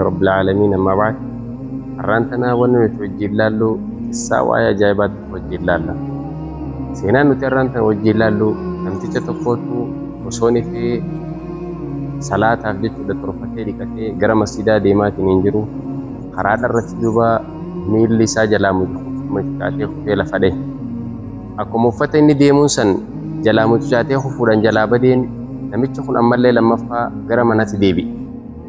Rabbil Aalamiin Amma ba'd. Har'aan tana wanni nuti wajjin laallu qissaa waa'ee ajaa'ibaa tokko wajjin laalla. Seenaan nuti har'aan tana wajjin laallu namticha tokkootu osoo fi salaataaf jechuudha torfatee dhiqatee gara masjidaa deemaatiin hin jiru. Karaa irratti duuba miilli isaa jalaa mucucaatee kufee lafa dhahe. Akkuma uffata inni deemuun san jalaa mucucaatee kufuudhaan jalaa badeen, namichi kun ammallee lammaffaa gara manatti deebi'e.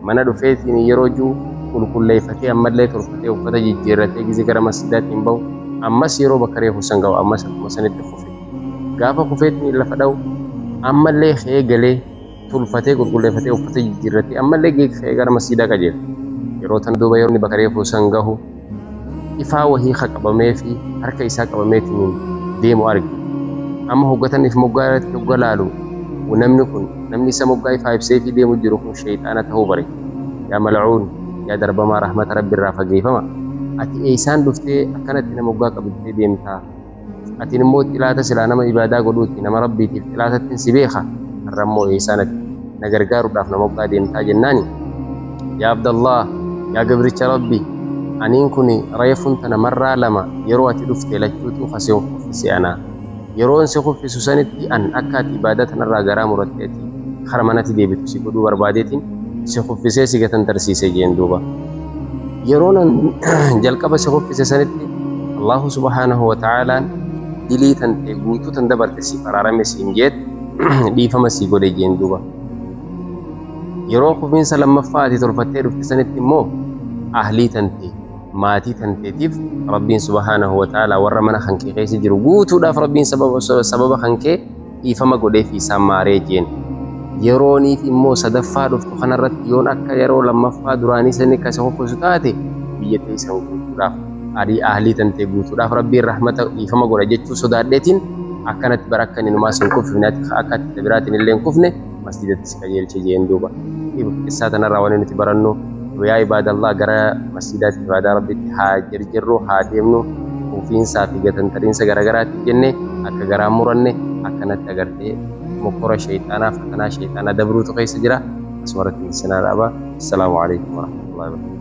Mana dhufeetiin yeroo jiru qulqulleeffatee, ammallee tolfatee, uffata jijjiirratee gize gara masjidaatiin bahu, ammas yeroo bakka reefu san ga'u ammas akkuma sanitti kufe. Gaafa kufeetiin lafa dha'u ammallee ka'ee galee tolfatee, qulqulleeffatee, uffata jijjiirratee, ammallee ka'ee gara masjidaa qajeele. Yeroo tan duuba yeroo inni bakka reefu san gahu ifaa wahii qabamee fi harka isaa qabameetiin deemu arge. Amma hoggataniif moggaa irratti hogga laalu, namni kun, namni isa moggaa ifaa ibsee fi deemu jiru kun sheeyxaana ta'uu bare. "Yaa mal'uun, yaa darbamaa rahmata Rabbi irraa fageeffama. Ati eessaan dhuftee akkanatti nama moggaa qabattee deemtaa? Atiin immoo xilaata silaa nama ibaadaa godhuuti, nama Rabbiitiif xilaatattiin si beeka. Har'a immoo eessaan ati na gargaaruudhaaf na moggaa deemtaa?" jennaani. "Yaa Abdallah, yaa gabricha Rabbi, aniin kun reefuun tana marraa lama yeroo ati dhufte lachuutuu kasiin kuffise ana. Yeroon si kuffisu sanitti an akka ati ibaadaa tanarraa garaa murattee ati kara manatti deebitu si godhuu barbaadeetiin si kuffisee si gatantarsiise," jeen duuba. "Yeroon an jalqaba si kuffise sanitti Allahu subhaanahu wa ta'aalaan dilii tantee guutuu tan dabarte siif araarame siin jeet dhiifama sii godhe," jeen duuba. "Yeroo kufiinsa lammaffaa ati tolfattee dhufte sanitti immoo ahlii tantee, maatii tanteetiif Rabbiin subhaanahu wa ta'aalaa warra mana kan kee keessa jiru guutuudhaaf Rabbiin sababa kan kee dhiifama godhee fi isaan maaree," jeen. "Yerooniif immoo sadaffaa dhuftu kanarratti yoon akka yeroo lammaffaa duraanii sani akkasi kuffisu taate, biyya teessan guutuudhaaf, adii ahlii tantee guutuudhaaf Rabbiin rahmata dhiifama godha jechuu sodaadheetiin akkanatti bara akka inni numaa sin kuffifne, ati akka ati biraatiin illee hin kufne masjidatti si qajeelche," jeen duuba. Qissaa tanarraa wanni nuti barannu, yaa ibaadallah, gara masjidaatti ibaadaa Rabbitti haa jirjirru, haa deemnu. Kufiinsaa fi gatantariinsa garagaraatiif jenne akka garaa muranne akkanatti agartee mokkora sheeyxaanaa, fatanaa sheeyxaanaa dabruutu keessa jira. Asumarratti isinaa dhaaba. Assalaamu alaikum warahmatullahi wabarakatuh.